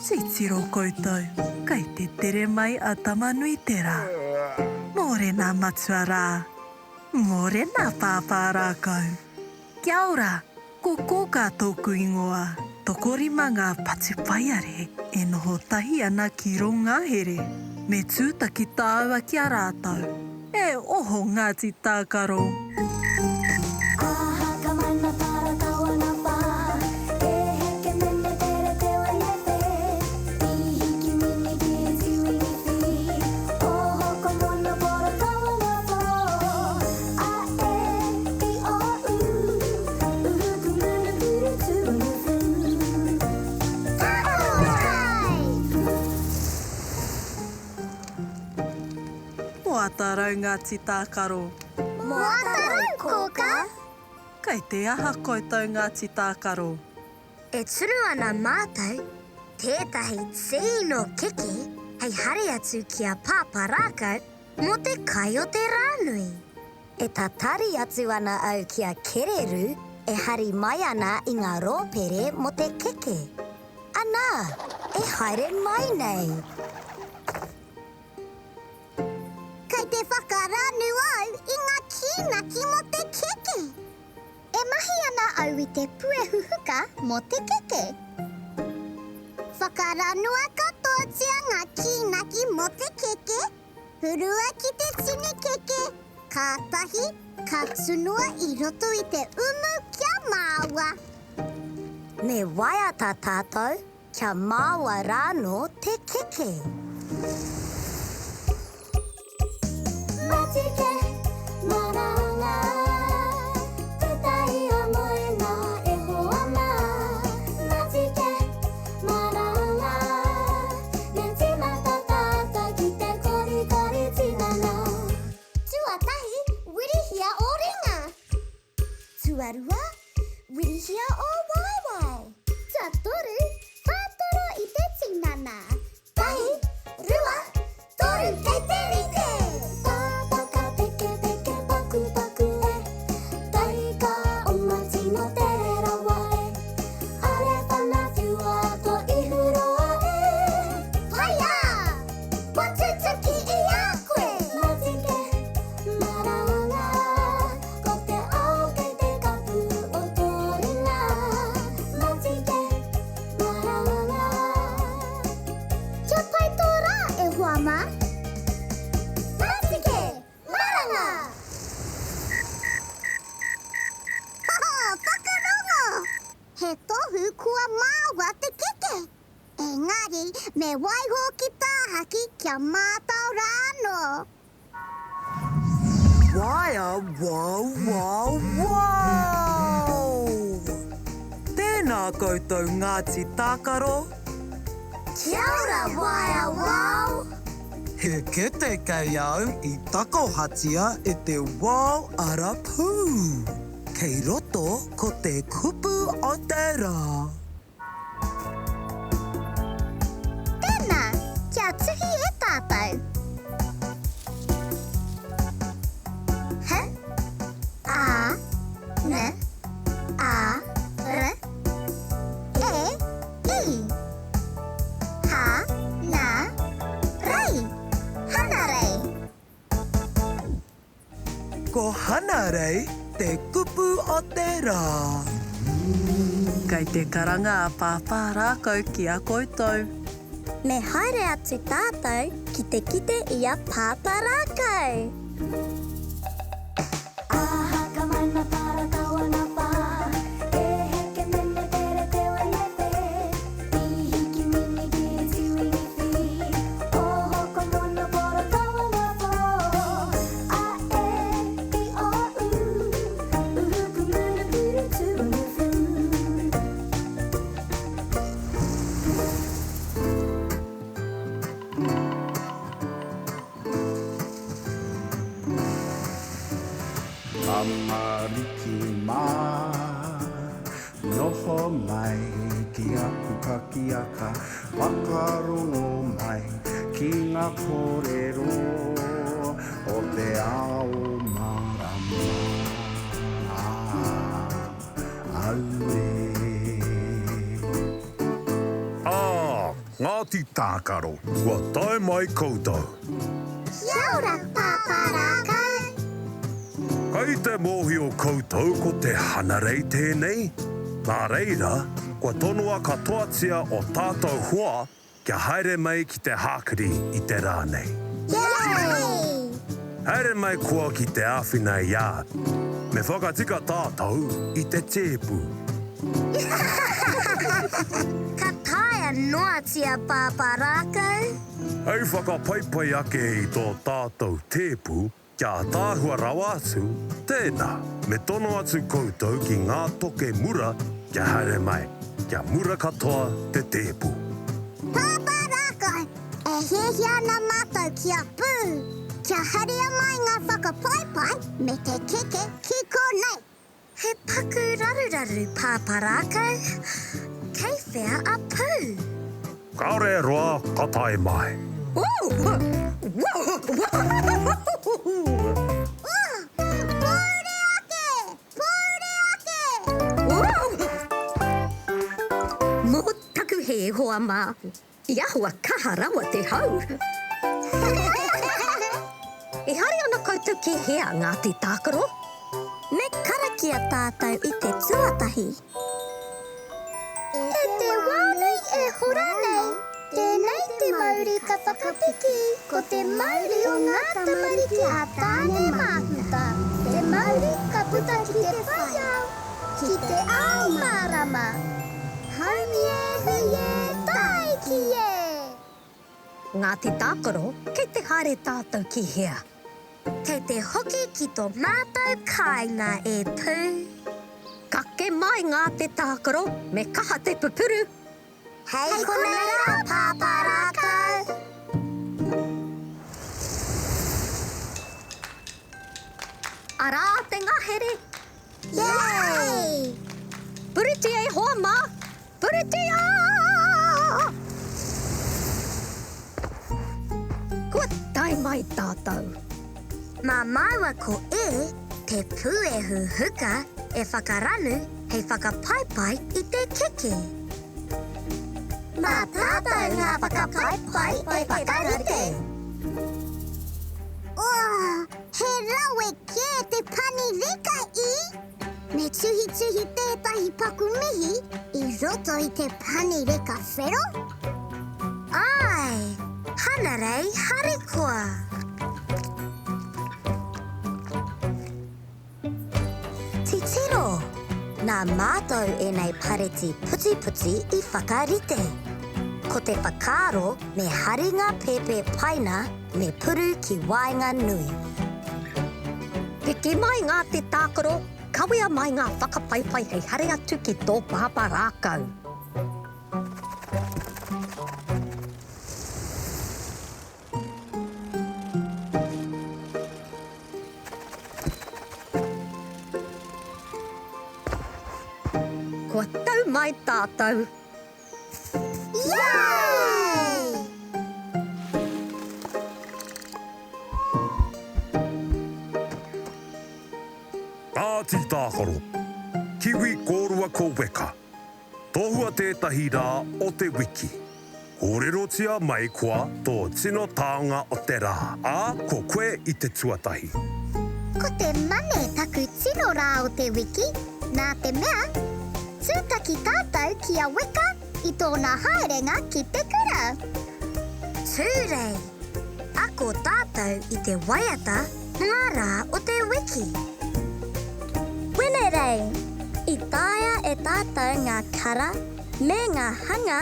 Titiro koutou, kei te tere mai a Tamanuiterā. Mōrena matua rā. Mōrena pāpā rākau. Kia ora, ko Kōkā tōku ingoa. Tokorima ngā patupaiarehe e noho tahi ana ki rō ngahere. Me tūtaki tāua ki a rātou. E oho Ngāti Tākaro! Moatarau Ngāti Tākaro. Moatarau Kōkā. Kei te aha koutou Ngāti Tākaro? E tunu ana mātou tētahi tino keke hei hari atu ki a Pāpā Rākau mō te kai o te rā nui. E tatari atu ana au ki a Kererū e hari mai ana i ngā rōpere mō te keke. Anā, e haere mai nei! Kei te whakaranu au i ngā kīnaki mō te keke. E mahi ana au i te puehu huka mō te keke. Whakaranua katoatia ngā kīnaki mō te keke, hurua ki te tini keke, kātahi ka tunua i roto i te umu kia māua. Me waiata tātou Kia māoa rānō te keke. Matike, maranga, tētahi o moenga e hoa mā. Matike, maranga, me tīmata tātou ki te korikori tinana. Tuatahi, wirihia ō ringa. Tuarua, wirihia ō waewae. Tuatoru, whātoro i te tinana. Tahi, rua, toru, kei te rite! Pāpaka pekepeke pakupaku e, Tarika oma tino tere rawa e, Are whana whiua to ihu roa e. Whaia! Kua tutuki i a koe! Matike, maranga, Ko te ao kei te kapu o tō ringa, Matike, maranga. Kia pai tō rā e hoa mā. Matike, maranga! Hoho, whakarongo! He tohu kua māua te keke. Engari, me waiho ki tāhaki kia mātao rā anō. Waea wow wow wow! Tēnā koutou Ngāti Tākaro! Kia ora Waea wow! He kete kei au i takohatia e te wao arapū. Kei roto ko te kupu o te rā. Tēnā, kia tuhi e tātou. H, A, N, A, R, E, I. Ha, na, rei. Hanarei. Ko Hanarei te kupu o te rā. Kei te karanga a Pāpā Rākau ki a koutou. Me haere atu tātou ki te kite i a Pāpā Rākau. Tamariki mā, noho mai ki aku pakiaka, whakarongo mai ki ngā kōrero o te ao mārama. Auē. Ā! Ngāti Tākaro, kua tae mai koutou. Kia ora, Pāpā Rākau. Kei te mōhio koutou ko te Hanarei tēnei? Nā reira, kua tonoa katoatia o tātou hoa kia haere mai ki te hākari i te rā nei. Yay! Haere mai koa ki te āwhina i a Me whakatika tātou i te tēpu. Ka taea noatia Pāpā Rākau? Hei whakapaipai ake i tō tātou tēpu, Kia ataahua rawa atu, tēnā, me tono atu koutou ki ngā toke mura kia haere mai, kia mura katoa te tēpu. Pāpā Rākau, e hiahia ana mātou kia pū, kia haria mai ngā whakapaipai me te keke ki konei. He paku raruraru Pāpā Rākau, kei whea a Pū? Kāore e roa ka tae mai. Pōuri ake! Pōuri ake! Mō taku hē, hoa mā, i ahua kaha rawa te hau. E haere ana koutou ki hea, Ngāti Tākaro? Me karakia tātou i te tuatahi. E te wā nei e hora nei, tēnei te mauri ka whakapiki, ko te mauri o ngā tamariki a Tāne Māhuta, te mauri ka puta ki te whai ao, ki te ao mārama. Haumi e hui e, tāiki e! Ngāti Tākaro, kei te haere tātou ki hea? Kei te hoki ki to mātou kāinga e Pū. Kake mai ngā te tākaro, me kaha te pupuru. Hei konei rā Pāpā Rākau. Arā te ngahere. Yay! Puritia e hoa mā, puritia! Kua tae mai tātou. Mā māua ko E te puehu huka e whakaranu hei whakapaipai i te keke. Mā tātou ngā whakapaipai e whakarite. Oh, he rawe kē te pani reka i! Me tuhituhi tētahi paku mihi i roto i te pani reka whero? Āe, Hanarei harikoa! Titiro! Nā mātou ēnei pareti putiputi i whakarite. Ko te whakaaro me hari ngā pēpē paina me puru ki waenganui. Piki mai ngā te tākaro, kawea mai ngā whakapaipai hei haere atu ki tō pāpā rākau. Kua tau mai tātou. Yay! Kāti tākaro. Kiwi kōrua ko Weka. Tohua tētahi rā o te wiki. Kōrerotia mai koa tō tino taonga o te rā, ā, ko koe i te tuatahi. Ko te Mane taku tino rā o te wiki, nā te mea, tūtaki tātou ki a Weka i tōna haerenga ki te kura. Tūrei, ako tātou i te waiata mō ngā rā o te wiki. Wenerei, i taea e tātou ngā kara me ngā hanga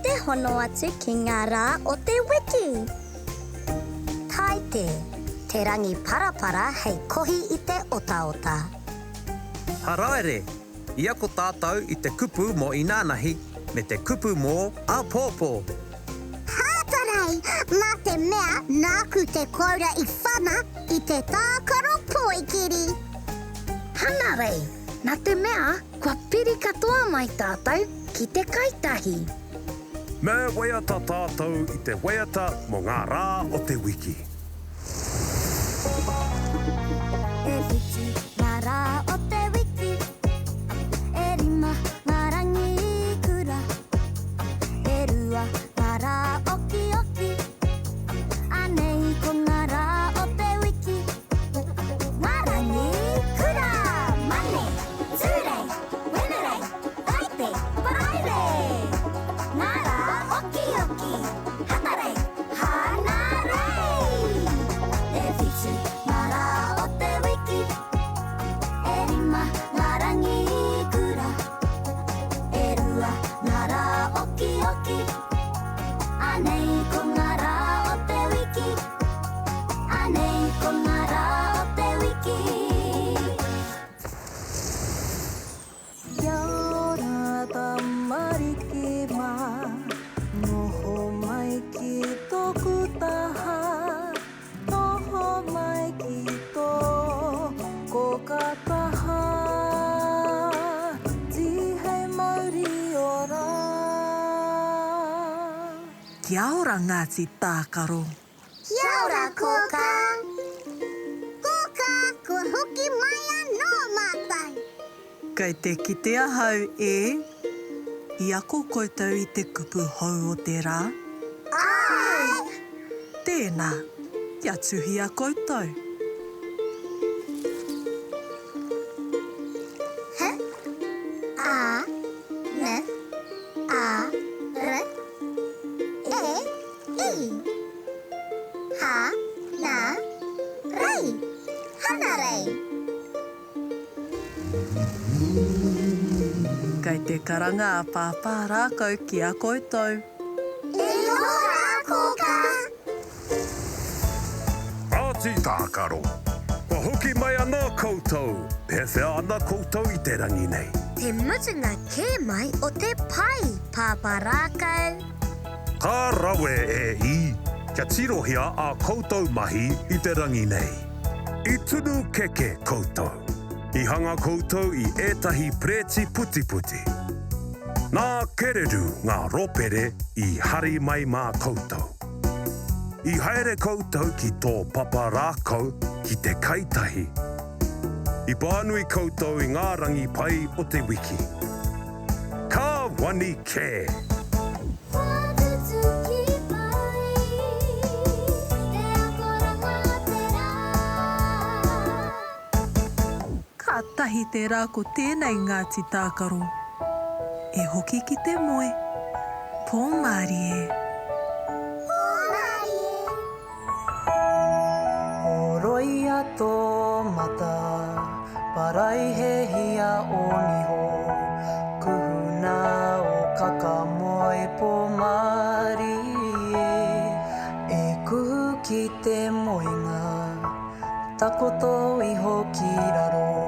te hono atu ki ngā rā o te wiki. Taite, te rangi parapara hei kohi i te otaota. Haraere, i ako tātou i te kupu mō inānahi me te kupu mō āpōpō. Hātarei, mā te mea nāku te koura i whana i te tākaro poikiri. Hanarei, nā te mea kua piri katoa mai tātou ki te kai tahi. Me waiata tātou i te waiata mō ngā rā o te wiki. E whitu ngā rā o te wiki, e rima ngā rangi kura, e rua ngā rā. Okioki, Hatarei, Hanarei! E whitu ngā rā o te wiki, e rima ngā rangi kura, e rua ngā rā okioki. Anei ko ngā rā o te wiki, anei ko ngā rā o te wiki. Kia ora tamariki mā, noho mai ki tōku taha, noho mai ki tō kōkā taha, tīhei mauri ora. Kia ora Ngāti Tākaro. Kia ora Kōkā. Kōkā, kua hoki mai anō mātou. Kei te kite ahau e I ako koutou i te kupu hou o te rā? Āe! Tēnā, kia tuhia koutou. H, A, N, A, R, E, I. Ha, na, rei. Hanarei. Kei te karanga a Pāpā Rākau ki a koutou. E noho rā, Kōkā. Āti tākaro. Kua hoki mai anō koutou. Pēwhea ana koutou i te rangi nei? Te mutunga kē mai o te pai, Pāpā Rākau. Ka rawe e i, kia tirohia ā koutou mahi i te rangi nei. I tunu keke koutou. I hanga koutou i ētahi pereti putiputi. Nā Kereru ngā ropere i hari mai mā koutou. I haere koutou ki tō papa rākau ki te kai tahi. I pānui koutou i ngā rangi pai o te wiki. Ka wani kē! Kua tutuki mai te akoranga o te rā. Kātahi te rā ko tēnei Ngāti Tākaro. E hoki ki te moe. Pōmārie. Pōmārie. Horoia tō mata, paraihehia ō niho, kuhuna ō kaka moe pōmārie, e kuhu ki te moenga, takoto iho ki raro.